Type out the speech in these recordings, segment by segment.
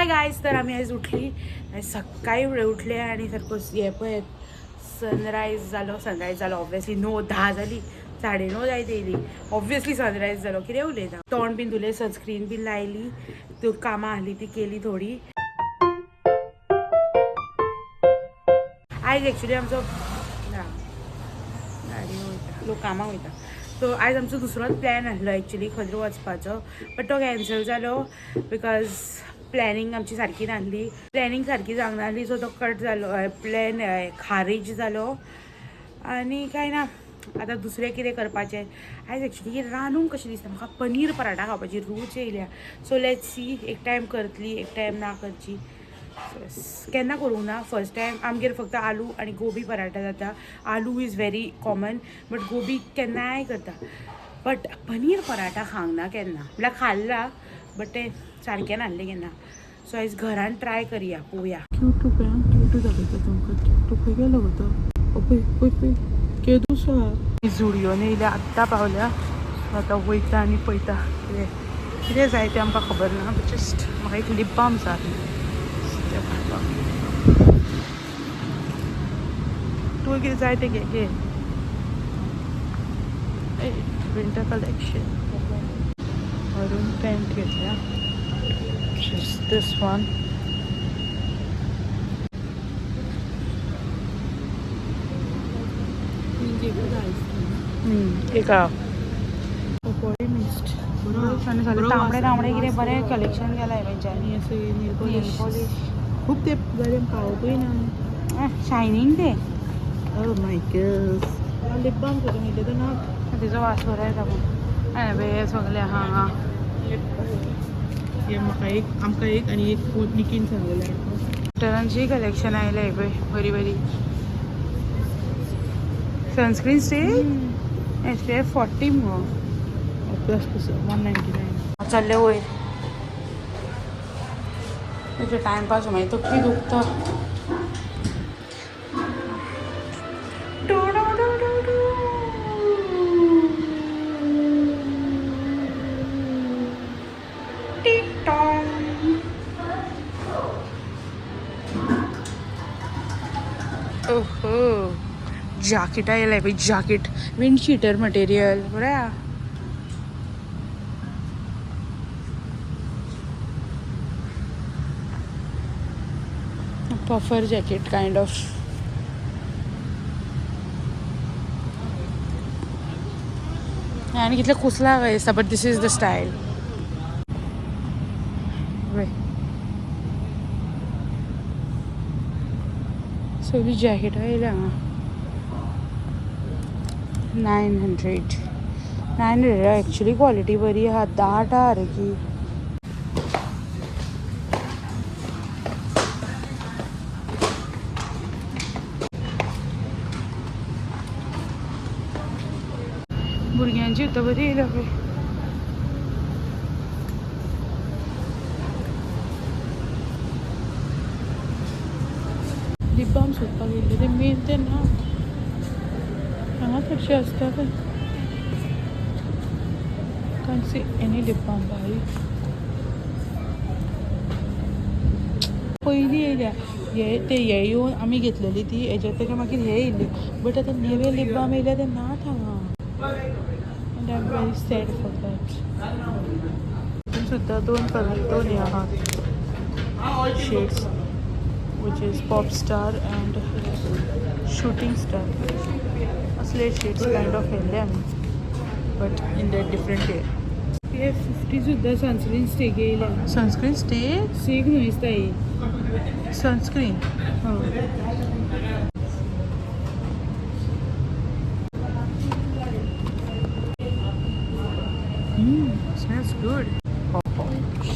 Hi guys, तर आमी आयज उठली आनी सकाळी फुडें उठले आनी सारको हे पळय सनरायज जालो. सनरायज जालो ऑब्वियसली 9:10 जाली, 9:30 जायत येयली, ऑब्वियसली सनरायज जालो. कितें उलयता, तोंड बीन धुलें, सनस्क्रीन बीन लायली, त्यो कामां आहली ती केली थोडी. आयज एक्चुली आमचो ना गाडयो वयता, लोक कामाक वयता, सो आयज आमचो दुसरोच प्लॅन आसलो एक्चुली खंय वचपाचो, बट तो कॅन्सल जालो because planning आमची सारकी नासली, प्लॅनिंग सारकी जावंक नासली, सो तो कट जालो प्लॅन, खारीज जालो. आनी कांय ना, आतां दुसरें कितें करपाचें. आयज एक्चुली रांदूंक कशें दिसता म्हाका, पनीर पराठा खावपाची रूच येयल्या. सो let see, एक टायम करतली, एक टायम ना करची. केन्ना करूंक ना, फर्स्ट टायम. आमगेर फक्त आलू आनी गोबी पराठा जाता. Aloo is very common, but gobi केन्नाय करता, बट पनीर पराठा खावंक ना केन्ना, म्हळ्यार खाल्ला बट तें सारकें नासलें केन्ना. सो आयज घरान ट्राय करया, पळोवया. क्यूट पळय आं, क्यूट दाखयता तुमकां. क्यूट खंय गेलो गो तो? ओ पळय पळय पळय, केदूसो आहा. जुडियोन येयल्या, आत्तां पावल्या. आतां वयता आनी पळयता कितें कितें जाय तें आमकां खबर ना, बट जस्ट म्हाका एक लिप बाम जाय तें पळोवपाक. तुका कितें जाय तें घे घे. Winter collection. मरून पॅन्ट घेतल्या, दिस वन. एक बॉडी मिस्ट. आनी सगळें तांबडे तांबडे कितें बरें कलेक्शन केलां हेंच्यांनी. आनी अशें nail nail polish. Polish. खूब ते बरें पावपूय ना. शायनींग ते. ओ my girls, lip balm करून येयले तर ना. तिचो वास बरो येता पूण हें हे सगळें आहा हांगा. हे म्हाका एक, आमकां एक आनी एक निकीन सांगलेलें हाडपाक. डॉक्टरांची कलेक्शन आयलें पळय, बरी बरी सनस्क्रीन स्टीक SPF 40 मुगो. प्लस 199. चल्ले वयर, तेजे टायमपास मागीर तकली दुखता. Do do do do do. Tick tong. ओहो, जाकीट आयलें पळय, जाकीट विंड शिटर मटेरियल बरें आहा. Puffer jacket kind of. आनी कितलें कुसला काय दिसता, but this is the style. सगळीं जॅकेटां येयल्या हांगा. 900, 900. एक्चुली क्वॉलिटी बरी आहा, दाट आहा रे की. भुरग्यांची सुद्दां बरी येयल्या पळय. लिप बाम सोदपाक येयल्ले ते मेन ते ना हांगा, चडशे आसता ते. Can't see any lip balm बाई. पयलीं येयल्या हे ते, हे येवन आमी घेतलेली ती हेज्या, तेच्या मागीर हे येयल्ले, बट आतां नवे लिप बाम येयल्या ते नात हांगा, and I am very sad for that. सुद्दां दोन कलर, दोन हे आहात shades, which is pop star and shooting star. असले शेड्स कायंड ऑफ येयल्ले आमी, but in that different way. SPF 50 सुद्दां सनस्क्रीन स्टीक येयल्या. Sunscreen stick? स्टीक न्हू दिसता ही. सनस्क्रीन. हय. Smells good.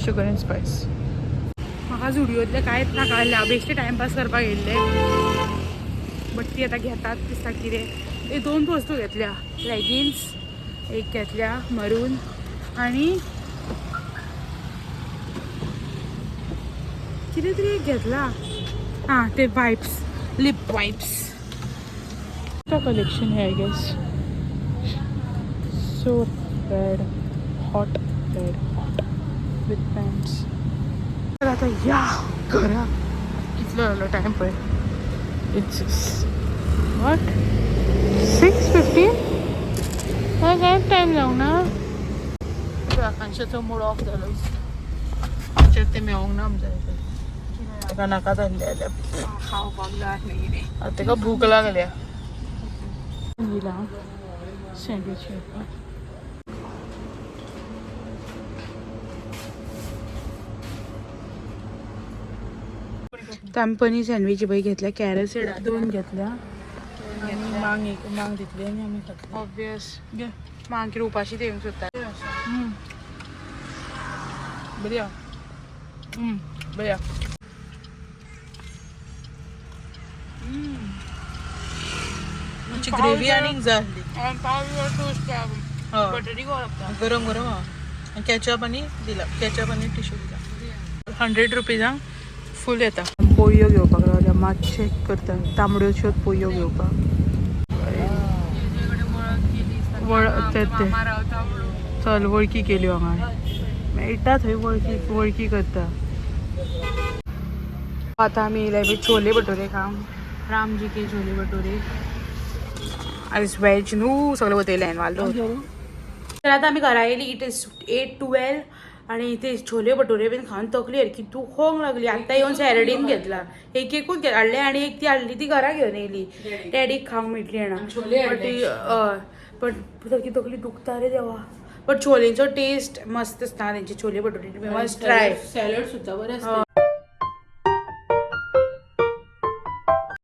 Sugar and spice. म्हाका जुडियोंतलें कांयच नाका जालें, बेश्टे टायमपास करपाक येयल्ले, बट ती आतां घेतात दिसता कितें. एक दोन वस्तू घेतल्या, लेगिन्स एक घेतल्या मरून आनी कितें तरी एक घेतला. आं, ते वायप्स, लिप वायप्स. कलेक्शन है I guess. So red hot, red hot with pants. तर आतां आतां या घरा. कितलो जालो टायम पळय. It's what, 6:15? काय काय टायम जावंक ना. आकांक्षाचो मूड ऑफ जालो. आमचेर ते मेवोंक ना आमच्या. ताका नाका जाल्लें जाल्यार. खावपाक जाय आसलें कितें. आतां ताका भूक लागल्या. येयला सँडवीच घेवपाक. तर आमी पनीर सँडवीच पळय घेतल्या कॅरट. दोन घेतल्या आनी मांग एक मांग दितली आनी आमी खातली. ऑब्वियस. घे. मागीर उपाशी येवंक सोदता. बरी आहा. बरी आहा. मातशी ग्रेवी आनीक जाय आसली. हय. बटरी लागता. गरम गरम आहा. केचप आनी दिला, केचप आनी टिश्यू दिला. 100 रुपीजांक फूल येता. पोळयो घेवपाक रावल्या. मातशें करता तांबड्योश्योच पोळयो घेवपाक. वळ ते ते चल वळखी केल्यो हांगा मेळटा थंय वळखी वळखी करता. आता आमी येयले बी छोले भटुरे खावंक, रामजी के छोले भटुरे. आयज वेज न्हू सगळें वतयलें वालो. तर आतां आमी घरा येयली. It is 8:12 आनी ते छोले भटुरे बीन खावन तकली सारकी दुखोंक लागली. आतां येवन सॅलडीन घेतला. एक एकूच हाडले आनी एक ती हाडली ती घरा घेवन येयली. डॅडीक खावंक मेळटली जाणा. बट ती हय, बट सारकी तकली दुखता रे देवा. बट छोलेंचो टेस्ट मस्त आसता तेंचे. Chole bhature must try. Salad सुद्दां बरें. हय.